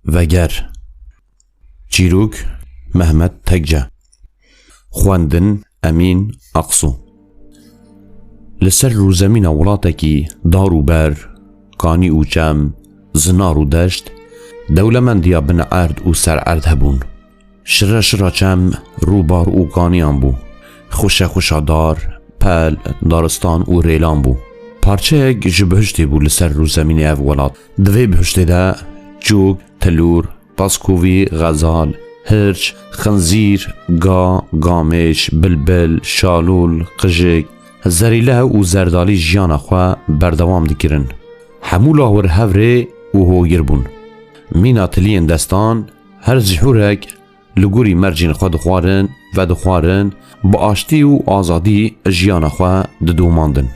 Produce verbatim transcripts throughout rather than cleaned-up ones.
Veger. Çîrok, Mehmet Tekce. Xwendin, Emîn Aksu. Li ser rûzemîna welatekî dar û ber, kanî û çem, zinar û deşt, dewlemendiya bin erd û ser erd hebûn. Şire şira çem, rûbar û kaniyan bû. Xweşe xweşa dar, pel, daristan û rêlan bû. Parçeyek ji bihiştê bû li ser rûzemînê ev welat. Di vê bihiştê de çûk, tilûr, taskovî, xezal, hirç, xinzîr, ga, gamêş, bilbil, şalûl, qijik, zerîle û zerdalî jiyana xwe berdewam dikirin. Hemû lawir hevrê û hogir bûn. Mîna tiliyên destan, her zihûrek li gorî mercên xwe dixwarin, vedixwarin, bi aştî û azadî jiyana xwe didomandin.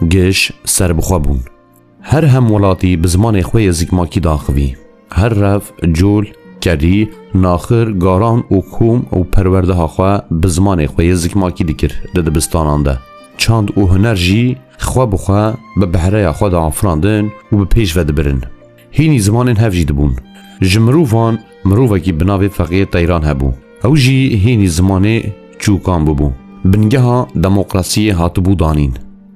Giş serbixwe bûn. Her hemwelatî bi zimanê xwe yê zikmakî diaxivî. Her rev, col, kerî, naxir, garan û kom û perwerdeha xwe bi zimanê xwe yê zikmakî dikir di dibistanan de. Çand û huner jî xwe bi xwe bi behreya xwe diafirandin û bi pêş ve dibirin. Hînî zimanên hev jî dibûn. Ji mirovan mirovekî bi navê Feqiyê Teyran hebû. Ew jî hînî zimanê çûkan bûbû. Bingeha demokrasiyê hatibû danîn.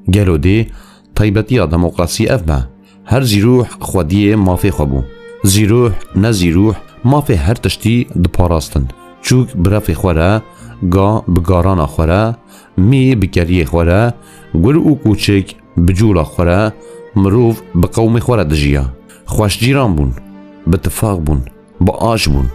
Gelo dê taybetiya demokrasiyê ev be? Her zîrûh xwediyê mafê xwe bû. Zîrûh, ne zîrûh, mafê her tiştî diparastin. Çûk bi refê xwe re, ga bi garana xwe re, mî bi keriyê xwe re, gul û kûçik bi cola xwe re, mirov bi qewmê xwe re dijiya. Xweşcîran bûn, bi tifaq bûn, bi aş bûn.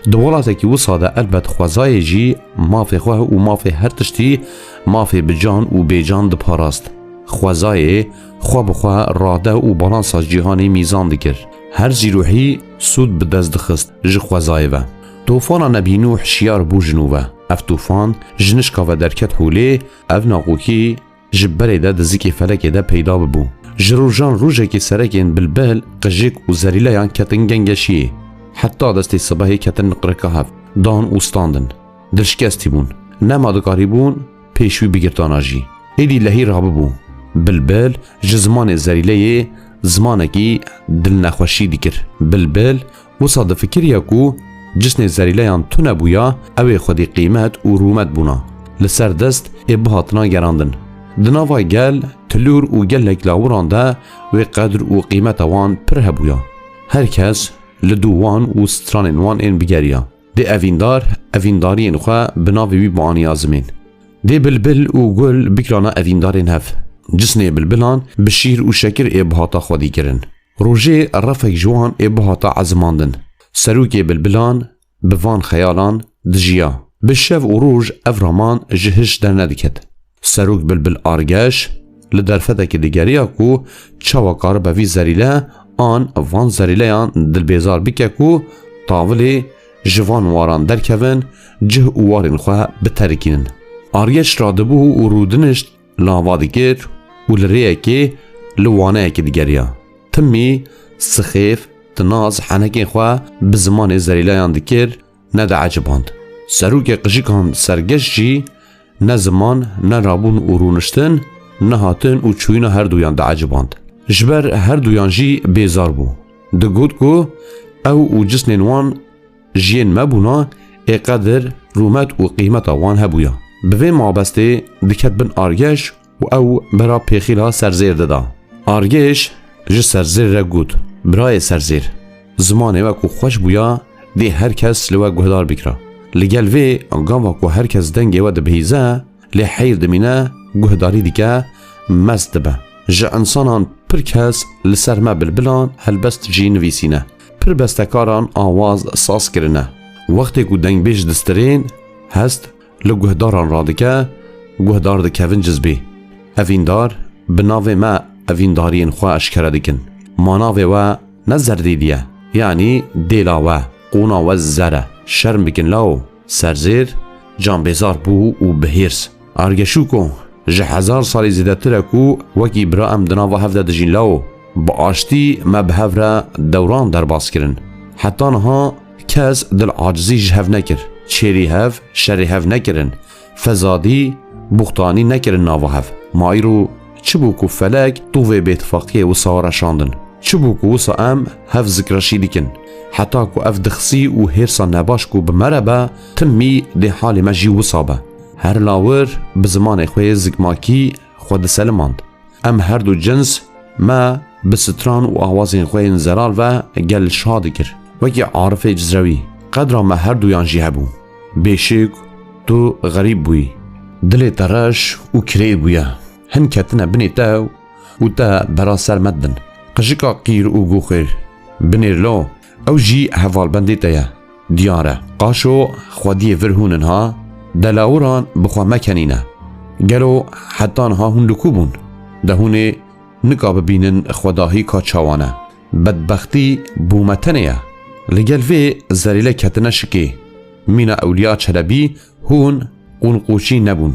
Di welatekî wisa de elbet xwezayê jî mafê xwe û mafê her tiştî, mafê bi can û bêcan diparast. Xwezayê xwe bi xwe rade û balansa cîhanê mîzan dikir. Her zîrûhî sûd bi dest dixist ji xwezayê ve. Tofana Nebî Nûh şiyar bû ji nû ve. Ev tofan ji nişka ve derket holê, ev naqokî ji berê de di zikê felekê de peyda bibû. Ji rojan rojekê serekên bilbil, qijik û zerîleyan ketin gengeşiyê. Heta destê sibehê ketin niqrika hev, dan û standin. Dilşikestî bûn. Nema dikarîbûn pêş wî bigirtana jî. Êdî lehî rabibû. Bilbil ji zimanê zerîleyê zimanekî dilnexweşî dikir. Bilbil wisa difikiriya ku cisnê zerîleyan tune bûya, ew ê xwedî qîmet û rûmet bûna. Li ser dest ê bihatina gerandin. Di nava gel, tilûr û gelek lawiran de wê qedr û qîmeta wan pir hebûya. Her kes li dû wan û stranên wan ên bigeriya. Dê evîndar, evîndariyên xwe bi navê wî bianiya zimên. Dê bilbil û gul bikirana evîndarên hev. Cisnê bilbilan bi şîr û şekir ê bihata xwedî kirin. Rojê refek ji wan ê bihata ezimandin. Serokê bilbilan bi van xeyalan dijiya. Bi şev û roj ev raman ji hiş dernediket. Serok bilbil Argeş li derfetekê digeriya ku çawa karibe vî zerîle an van zerîleyan dilbêzar bike ku tavilê ji van waran derkevin, cih û warên xwe biterikînin. Argeş radibû û rûdinişt lava dikir û li rêyekê li waneyekê digeriya. Timî, sixêf, tinaz henekên xwe bi zimanê zerîleyan dikir, nedieciband. Serokê qijikan Sergeş jî ne ziman, ne rabûn û rûniştin, ne hatin û çûyîna herduyan dieciband. Ji ber herduyan jî bêzar bû. Digot ku ew û cisnên wan ji yên me bûna ê qedir, rûmet û qîmeta wan hebûya. Bi vê mabestê diket bin Argeş û ew bera pêxîla Serzêr dida. Argeş ji Serzêr re got, Birayê Serzêr, zimanê we ku xweş bûya, dê her kes li we guhdar bikira. Li gel vê, gava ku her kes dengê we dibihîze, lê heyr dimîne, guhdarî dike, mest dibe. Ji însanan pir kes li ser me bilbilan helbest jî nivîsîne. Pir bestekaran awaz saz kirine. Wextê ku dengbêj distirên, hest li guhdaran radike, guhdar dikevin cizbê. Evîndar, bi navê me evîndariyên xwe eşkere dikin. Ma navê we ne Zerdêdî ye, yanî dêla we, qûna we zer e. Şerm bikin lawo. Serzêr canbêzar bû û bi hêrs, Argeşûko, ji hezar salî zêdetir e ku wekî bira em di nava hev de dijîn lawo. Bi aştî me bi hev re dewran derbas kirin. Heta niha kes dil acizî ji hev nekir. Çêrî hev, şerê hev nekirin. Fezadî, buxtanî nekirin nava hev. Ma îro çi bû ku felek tovê bêtifaqiyê wisa reşandin? Çi bû ku wisa em hev zikreşî dikin? Heta ku ev dixisî û hêrsa nebaş ku bi me re be, timî dê halê me jî wisa be. Her lawir bi zimanê xwe yê zikmakî xwe diselimand. Em her du cins me bi stran û awazên xwe yên zelal ve gel şa dikir. Wekî Arifê Cizrewî, qedra me her duyan jî hebû. Bêşik, tu xerîb bûyî. Dilê te reş û kirêt bûye. Hin ketine binê te û te bera ser me didin. Qijika qîr û guxêr. Binêr lo, ew jî hevalbendê te ye. Diyar e. Qaşo, xwediyê vir hûn in ha, delawiran bi xwe mekenîne. Gelo heta niha hûn li ku bûn? De hûn ê nika bibînin xwedahî ka çawan e. Bedbextî bo me tenê ye. Li gel vê Zerîle ketine şikê. Mîna Ewliya Çelebî hûn qûnqûçî nebûn.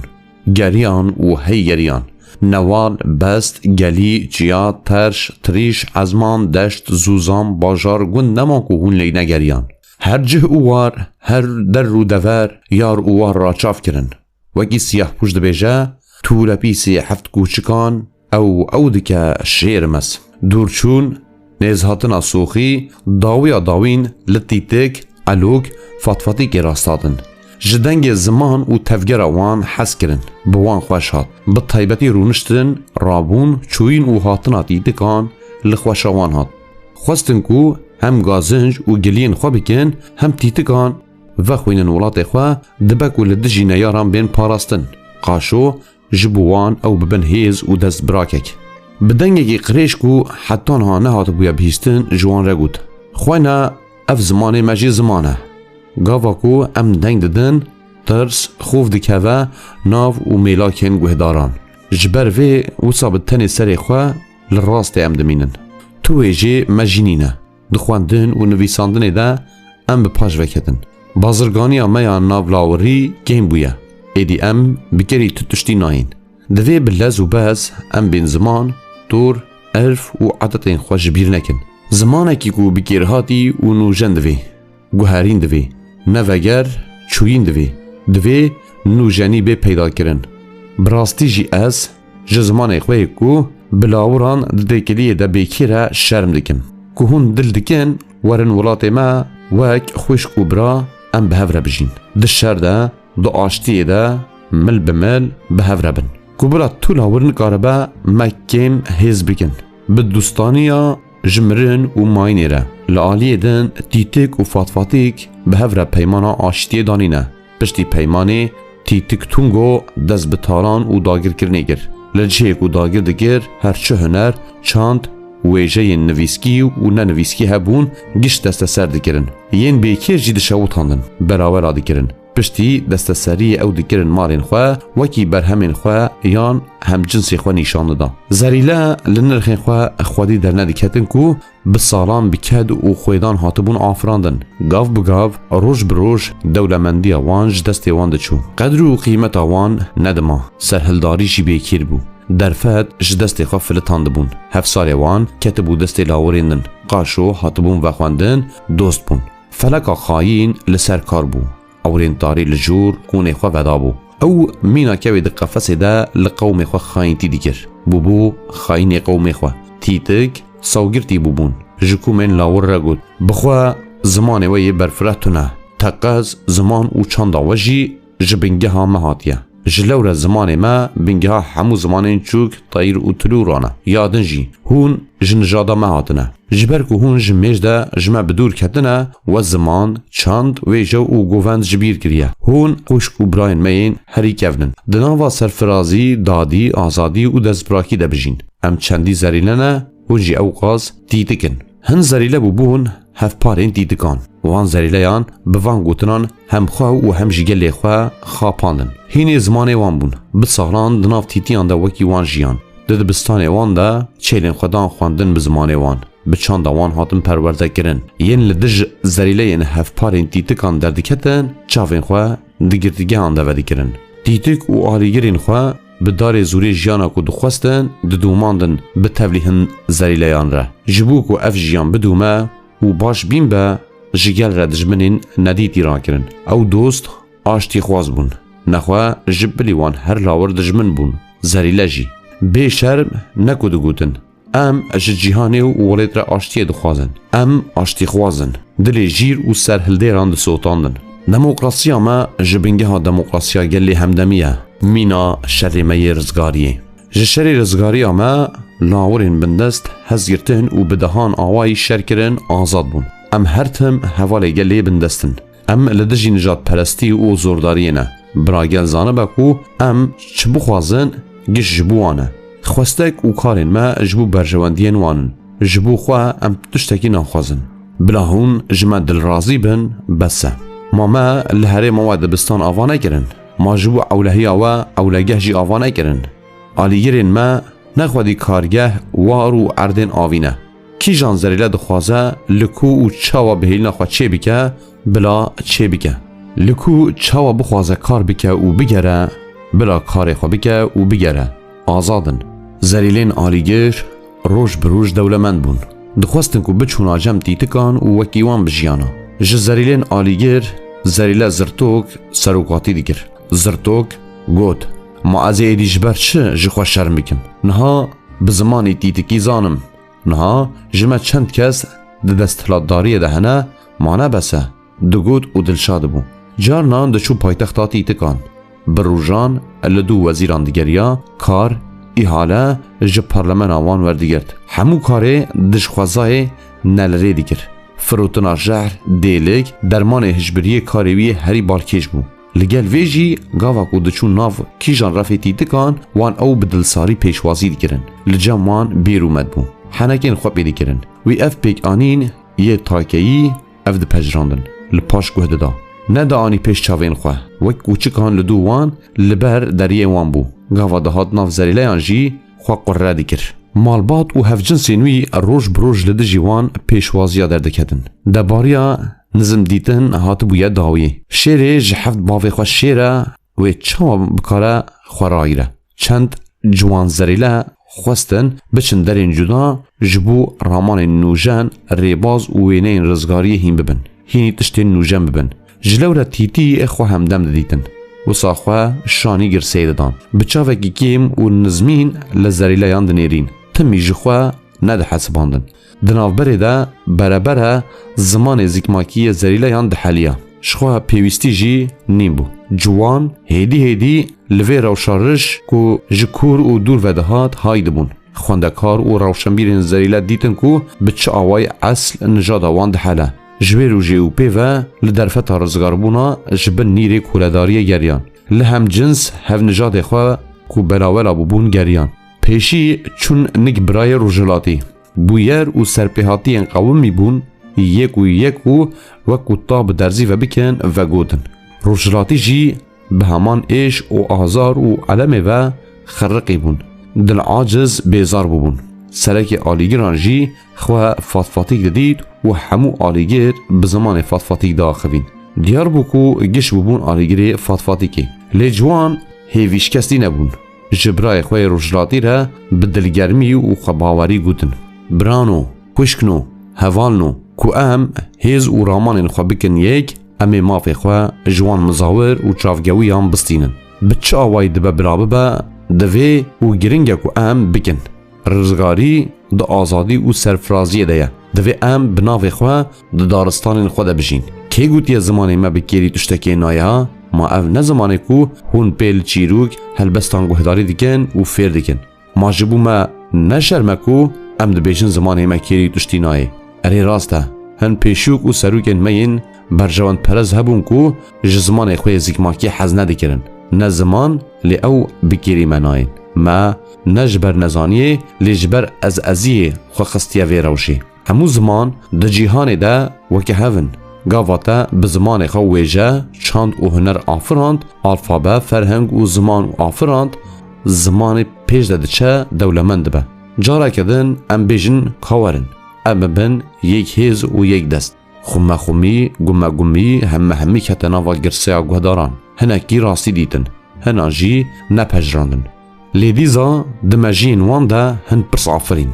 Geriyan û hey geriyan. Newal, Best, Gelî, Çiya, Terş, Tirîş, Ezman, Deşt, Zûzan, Bajar, gund nema ku hûn lê negeriyan. Her cih û war, her der û dever, yar û war raçav kirin. Wekî Siyahpûş dibêje, tûrepîsê heft kûçikan, ew, ew dike şêr mez. Dûrçûn, nêzhatina soxî, dawiya dawîn li Tîtik, Elok, Fatfatîkê rast hatin. Ji dengê ziman û tevgera wan hez kirin, bi wan xweş hat. Bi taybetî rûniştin, rabûn, çûyîn û hatina Tîtikan li xweşa wan hat. Xwestin ku hem gazinc û giliyên xwe bikin, hem Tîtikan vexwînin welatê xwe, dibe ku li dijî neyaran bên parastin. Qaşo, ji bo wan ew bibin hêz û destbirakek. Bi dengekî qirêj ku heta niha nehatibûye bihîstin, ji wan re got, Xwena, ev zimanê me jî ziman e. Gava ku em deng didin, tirs, xof dikeve nav û mêlakên guhdaran. Ji ber vê wisa bi tenê serê xwe li rastê em dimînin. Tu wê jê me jî nîne. Di xwendin û nivîsandinê de em bi paş veketin. Bazirganiya me ya nav lawirî kêm bûye. Êdî em bi kerî tu tiştî nayîn. Divê bi lez û bez em bên ziman, tor, erf û edetên xwe ji bîr nekin. Zimanekî ku bi kêr hatî û nûjen divê. Guherîn divê. Ne veger, çûyîn divê. Divê nûjenî bê peydakirin. Bi rastî jî ez ji zimanê xwe yê ku bi lawiran di têkiliyê de bêkêr e şerm dikim. Ku hûn dil dikin, werin welatê me wek xwişk û bira em bi hev re bijîn. Di şer de, di aştiyê de mil bi mil bi hev re bin. Ku bila tu lawir nikaribe me kêm hêz bikin. Bi dostaniya ji mirin û mayînê re. Li aliyê din Tîtik û Fatfatîk bi hev re peymana aştiyê danîne. Piştî peymanê Tîtik Tungo dest bi talan û dagirkirinê kir. Li cihê ku dagir dikir, her çi huner, çand, wêjeyên nivîskî û nenivîskî hebûn, giş desteser dikirin. Yên bêkêr jî dişewitandin, berawera dikirin. Piştî desteseriyê ew dikirin malên xwe, wekî berhemên xwe yan hemcinsê xwe nîşan dida. Zerîle li nirxên xwe xwedî dernediketin ku bi salan bi ked û xwêdan hatibûn afirandin. Gav bi gav, roj bi roj dewlemendiya wan ji destê wan diçû. Qedr û qîmeta wan nedima. Serhildarî jî bêkêr bû. Derfet ji destê xwe filitandibûn. Hevsarê wan ketibû destê lawirên din. Qaşo hatibûn vexwendin, dost bûn. Feleka xayîn li ser kar bû. Ewrên tarî li jûr kûnê xwe vedabû. Ew mîna kevê di qefesê de li qewmê xwe xayîntî dikir. Bûbû xayînê qewmê xwe. Tîtik sawgirtî bûbûn. Ji kûmên lawir re got, Bi xwe zimanê we yê berfireh tune. Teqez, ziman û çanda we jî ji bingeha me hatiye. Ji lewre zimanê me bingeha hemû zimanên çûk, teyr û tilûran e. Ya din jî, hûn ji nijada me hatine. Ji ber ku hûn ji mêj de ji me bi dûr ketine, we ziman, çand, wêje û govend ji bîr kiriye. Hûn xwişk û birayên me yên herî kevn in. Di nava serfirazî, dadî, azadî û destbirakî de bijîn. Em çendî Zerîle ne, hûn jî ewqas Tîtik in. Hin Zerîle bûbûn hevparên Tîtikan. Wan Zerîleyan bi van gotinan hem xwe û hem jî gelê xwe xapandin. Hînê zimanê wan bûn. Bi salan di nav Tîtiyan de wekî wan jiyan. Di dibistanê wan de çêlên xwe dan xwendin bi zimanê wan. Bi çanda wan hatin perwerde kirin. Yên li dij Zerîleyên hevparên Tîtikan derdiketin, çavên xwe di girtîgehan de vedikirin. Tîtik û alîgirên xwe bi darê zûrê jiyana ku dixwestin, didûmandin bi tevlî hin Zerîleyan re. Ji bo ku ev jiyan bidûme û baş bîn be, ji gel re dijminên nedîtî rakirin. Ew dost aştîxwaz bûn. Nexwe ji bilî wan her lawir dijmin bûn. Zerîle jî. Bê şerm ne ku digotin, Em ji cîhanê û welêt re aştiyê dixwazin. Em aştîxwaz in. dilê jîr û serhildêran disotandin. Demokrasiya me ji bingeha demokrasiya gelê hemdemî ye. Mîna şerê me yê rizgariyê. Ji şerê rizgariya me lawirên bindest hez girtin û bi dehan awayî şer kirin azad bûn. Em her tim hevalê gelê bindest in. Em li dijî nijadperestî û zordariyê ne. Bira gel zanibe ku em çi bixwazin, giş ji bo wan e. Xwestek û karên me ji bo berjewendiyên wan in. Ji bo xwe em tiştekî naxwazin. Bila hûn ji me dilrazî bin, bes e. Ma me li herêma we dibistan ava nekirin? Ma ji bo ewlehiya we ewlegeh jî ava nekirin? Alîgirên me ne xwedî kargeh, war û erdên avî ne. Kîjan Zerîle dixwaze li ku û çawa bihêlîna xwe çêbike, bila çêbike. Li ku çawa bixwaze kar bike û bigere, bila karê xwe bike û bigere. Azad in. Zerîlên alîgir roj bi roj dewlemend bûn. Dixwestin ku biçûna cem tîtikan û wekî wan bijiyana. Ji Zerîlên alîgir Zerîle Zirtok serokatî dikir. Zirtok got, "Ma ez ê êdî ji ber çi ji xwe şerm bikim? Niha bi zimanê tîtikî zanim. Niha ji me çend kes di desthilatdariyê de hene, ma ne bes e?" Digot û dilşad dibû. Carnan diçû paytexta tîtikan. Bi rojan li dû wezîran digeriya, kar, îhale ji parlemena wan werdigirt. Hemû karê dijxwezayê ne li rê dikir. Firotina jehr, dêlik, dermanê hişbiriyê karê wî herî balkêş bû. Li gel vê jî gava ku diçû nav kîjan refê tîtikan, wan ew bi dilsarî pêşwazî dikirin. Li cem wan bêrûmet bû. Henekên xwe pê dikirin. Wî ev pêkanîn yê takeyî ev dipejirandin. Li paş guh dida. Nedianî pêş çavên xwe. Wek kûçikan li dû wan li ber deriyê wan bû. Gava dihat nav Zerîleyan jî xwe qurre dikir. Malbat û hevcinsên wî roj bi roj li dijî wan pêşwaziya derdiketin. Debariya nizim dîtin hatibûye dawî. Şêrê ji heft bavê xwe şêr e, wê çawa bikare xwe ragire? Çend ciwan Zerîle xwestin biçin derên cuda ji bo ramanên nûjen, rêbaz û wêneyên rizgariyê hîn bibin. Hînî tiştên nûjen bibin. Ji lewre tîtî xwe hemdem didîtin. Wisa xwe şanî girseyê didan. Bi çavekî kêm û nizmîn li Zerîleyan dinêrîn. Timî ji xwe nedihesibandin. Di navberê de berebere zimanê zikmakî yê Zerîleyan diheliya. Ji xwe pêwîstî jî nîn bû. Ciwan hêdî hêdî li vê rewşa rij ku ji kûr û dûr ve dihat hay dibûn. Xwendekar û rewşenbîrên Zerîle dîtin ku bi çi awayî esl nijada wan dihele. Ji wê rojê û pê ve li derfeta rizgarbûna ji bin nîrê koledariyê geriyan. Li hemcins hevnijadê xwe ku belawela bûbûn geriyan. Pêşî çûn nik birayê rojhilatî. Bûyer û serpêhatiyên qewimî bûn, yek û yek û wek ku ta bi derzî ve bikin, vegotin. Rojhilatî jî bi heman êş û azar û elemê ve xerriqî bûn. Dilaciz bêzar bûbûn. Serekê alîgiran jî xwe fatfatîk didît û hemû alîgir bi zimanê fatfatîk diaxivîn. Diyar bû ku giş bûbûn alîgirê fatfatîkê. Lê ciwan hêvîşkestî nebûn. Ji birayê xwe yê rojhilatî re bi dilgermî û xwebawerî gotin, "Birano, xwişkno, hevalno, ku em hêz û ramanên xwe bikin yek, em ê mafê xwe ji wan mizawir û çavgewiyan bistînin. Bi çi awayî dibe bila bibe, divê û giring e ku em bikin. Rizgarî di azadî û serfiraziyê de ye. Divê em bi navê xwe di daristanên xwe de bijîn." Kê gotiye zimanê me bi kêrî tiştekê nayê? Ma ev ne zimanê ku hûn pê li çîrok, helbestan guhdarî dikin û fêr dikin? Ma ji bo me ne şerm e ku em dibêjin zimanê me kêrî tiştî nayê? Erê, rast e, hin pêşûk û serokên me yên berjewendperest hebûn ku ji zimanê xwe yê zikmakî hez nedikirin. Ne ziman, lê ew bi kêrî me nayên. Me ne ji ber nezaniyê, lê ji ber ezeziyê xwe xistiye vê rewşê. Hemû ziman di cîhanê de weke hev in. Gava te bi zimanê xwe wêje, çand û huner afirand, alfabe, ferheng û ziman û afirand, zimanê pêş de diçe, dewlemend dibe. Careke din em bêjin ka werin, em bibin yek hêz û yek dest. Xumexumî, gumegumî, hemmehemî kete nava girseya guhdaran. Hinekî rastî dîtin, hinan jî nepejirandin. Lê dîza di mejiyên wan de hin pirs afirîn.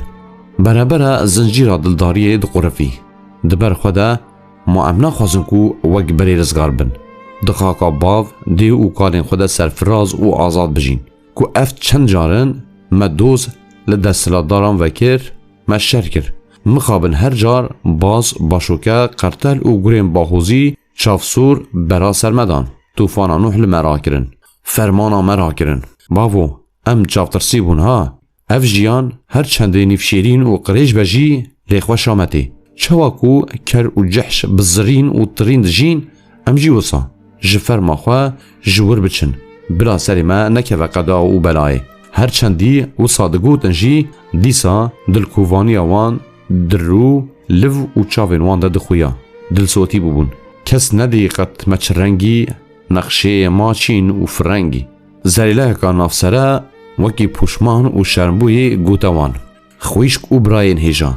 Berebere zincîra dildariyê diqurifî. Di ber xwe de, ma em naxwazin ku wek berê rizgar bin. Di xaka bav, dê û kalên xwe de serfiraz û azad bijîn. Ku ev çend car in me doz li desthilatdaran vekir, me şer kir. Mixabin her car baz, başoke, qertel û gurên bahozî çavsûr bera ser me dan. Tûfana Nuh li me rakirin. Fermana me rakirin. Bavo, em çavtirsî bûn ha. Ev jiyan her çendê nîvşêrîn û qirêj be jî lê xweşa me tê. Çawa ku ker û cehş bi zirîn û tirîn dijîn, em jî wisa ji ferma xwe ji wir biçin. Bila serê me nekeve qeda û belayê. Her çendî wisa digotin jî, dîsa dilkovaniya wan di rû, liv û çavên wan de dixuya. Dilsotî bûbûn. Kes nedî qet me çi rengî, nexşeyê ma çîn û firengî. Zerîleyeka navsere wekî pûşman û şermbûyî gote wan: Xwişk û birayên hêja,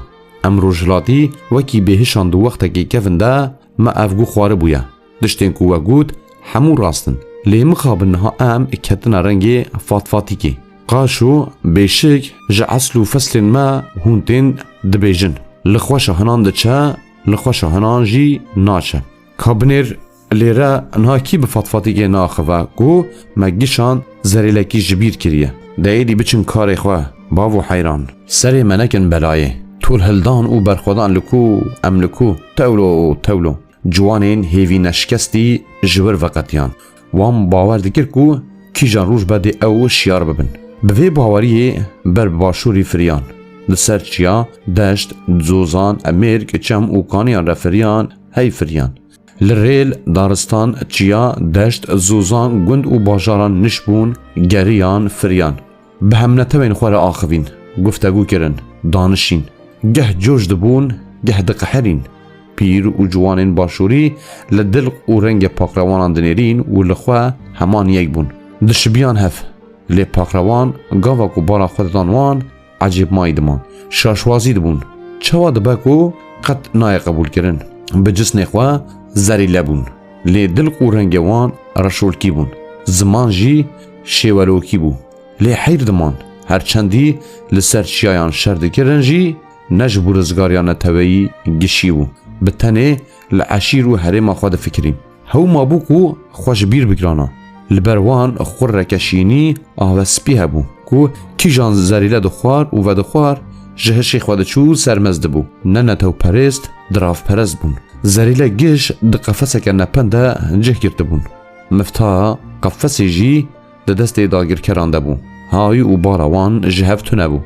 em rojhilatî wekî bêhişan di wextekî kevin de me ev gu xwaribûye. Tiştên ku we got hemû rast in. Lê mixabin niha em ketine rengê fatfatîkê. Qaşo bêşik ji esl û feslên me hûn tên dibêjin. Li xweşa hinan diçe, li xweşa hinan jî naçe. Ka binêr lêre niha kî bi fatfatîkê naxive ku me gişan zerîlekî ji bîr kiriye. De êdî biçin karê xwe, bavo heyran. Serê me nekin belayê. Tol hildan û berxwedan li ku, em li ku? Tewlo, tewlo. Ciwanên hêvî neşkestî ji wir veqetiyan. Wan bawer dikir ku kîjan roj be dê ew şiyar bibin. Bi vê baweriyê ber bi başûrî firiyan. Li ser çiya, deşt, zozan, emêrk, çem û kaniyan re firiyan, hey firiyan. Li rêl, daristan, çiya, deşt, zozan, gund û bajaran nişbûn, geriyan, firiyan. Bi hemnetewên xwe re axivîn, guftegu kirin, danişîn. Geh coş dibûn, geh diqeherîn. Pîr û ciwanên başûrî li dilq û rengê paqrewanan dinêrîn û li xwe heman yek bûn. Dişibiyan hev. Lê paqrewan gava ku bala xwe didan wan, ecêbmayî diman. Şaşwazî dibûn. Çawa dibe ku qet nayê qebûlkirin? Bi cisnê xwe zerîle bûn. Lê dilq û rengê wan reşolkî bûn. Ziman jî şêwelokî bû. Lê heyr diman, her çendî li ser çiyayan şer dikirin jî, ne ji bo rizgariya neteweyî gişî bû. Bi tenê li eşîr û herêma xwe difikirîn. Hew mabû ku xwe ji bîr bikirana. Li ber wan xurreke şînî, ave spî hebû ku kîjan zerîle dixwar û vedixwar, ji hişê xwe diçû sermez dibû. Ne netewperêst, diravperest bûn. Zerîle giş di qefeseke nepen de cih girtibûn. Mifta qefesê jî di destê dagirkeran de bû. Hayî û bala wan ji hev tune bû.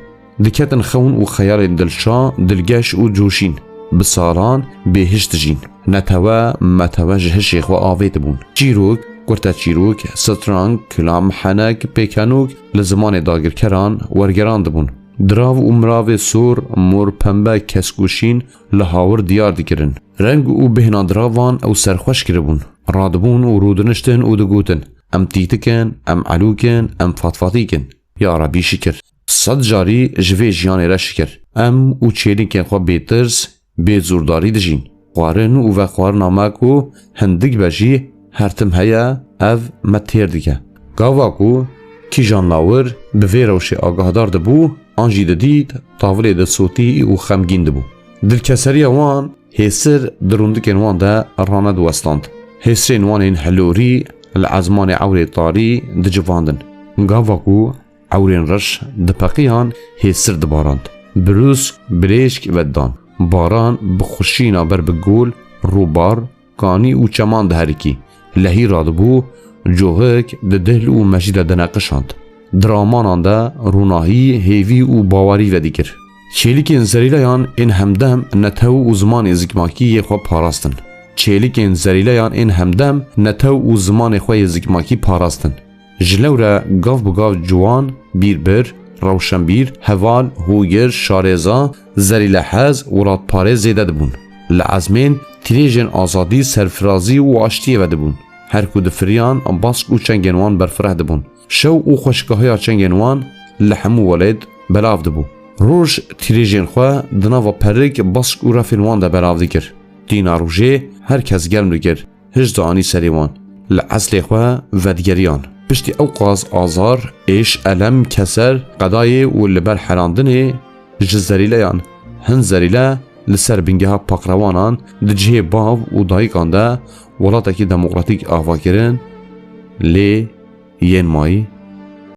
Diketin xewn û xeyalên dilşa, dilgeş û coşîn. Bi salan bêhiş dijîn. Netewe, metewe ji hişê xwe avêtibûn. Çîrok, kurteçîrok, strang, kilam, henek, pêkenok li zimanê dagirkeran wergerandibûn. Dirav û miravê sor, mor, pembe, kesk û şîn li hawir diyar dikirin. Reng û bêhna diravan ew serxweş kiribûn. Radibûn û rûdiniştin û digotin: Em tîtik in, em elûk in, em fatfatîk in. Ya Rebî şikir. Sed carî ji vê jiyanê re şikir. Em û çêlikên xwe bêtirs, bê zordarî dijîn. Xwarin û vexwarina me ku hindik be jî her tim heye, ev me têr dike. Gava ku kîjan lawir bi vê rewşê agahdar dibû, an jî didît tavilê dilsotî û xemgîn dibû. Dilkeseriya wan hêsir di rûndikên wan de ranediwestand. Hêsirên wan ên hilorî li ezmanê ewrê tarî dicivandin. Gava ku ewrên reş dipeqiyan, hêsir dibarand. Birûsk, birêşk vedidan. Baran bi xweşîna ber bi gol, rûbar, kanî û çeman diherikî. Lehî radibû, cohik di dihl û mejî de dineqişand. Di ramanan de rûnahî, hêvî û bawerî vedikir. Çêlikên zerîleyan ên hemdem netew û zimanê zikmakî yê xwe parastin. Çêlikên zerîleyan ên hemdem netew û zimanê xwe yê zikmakî parastin. Ji lewre gav bi gav ciwan, bîrbir, rewşenbîr, heval, hûgir, şarêza, zerîlehez, welatparêz zêde dibûn. Li ezmên tîrêjên azadî, serfirazî û aştiyê vedibûn. Her ku difiriyan, bask û çengên wan berfireh dibûn. Şew û xweşikahiya çengên wan li hemû welêt belav dibû. Roj tîrêjên xwe di nava perik, bask û refên wan de belav dikir. Tîna rojê her kes germ dikir. Hij dianî serê wan. Li eslê xwe vedigeriyan. Piştî ewqas azar, êş, elem, keser, qedayê û li ber herandinê ji zerîleyan hin zerîle li ser bingeha paqrewanan di cihê bav û dayikan de welatekî demokratîk ava kirin, lê yên mayî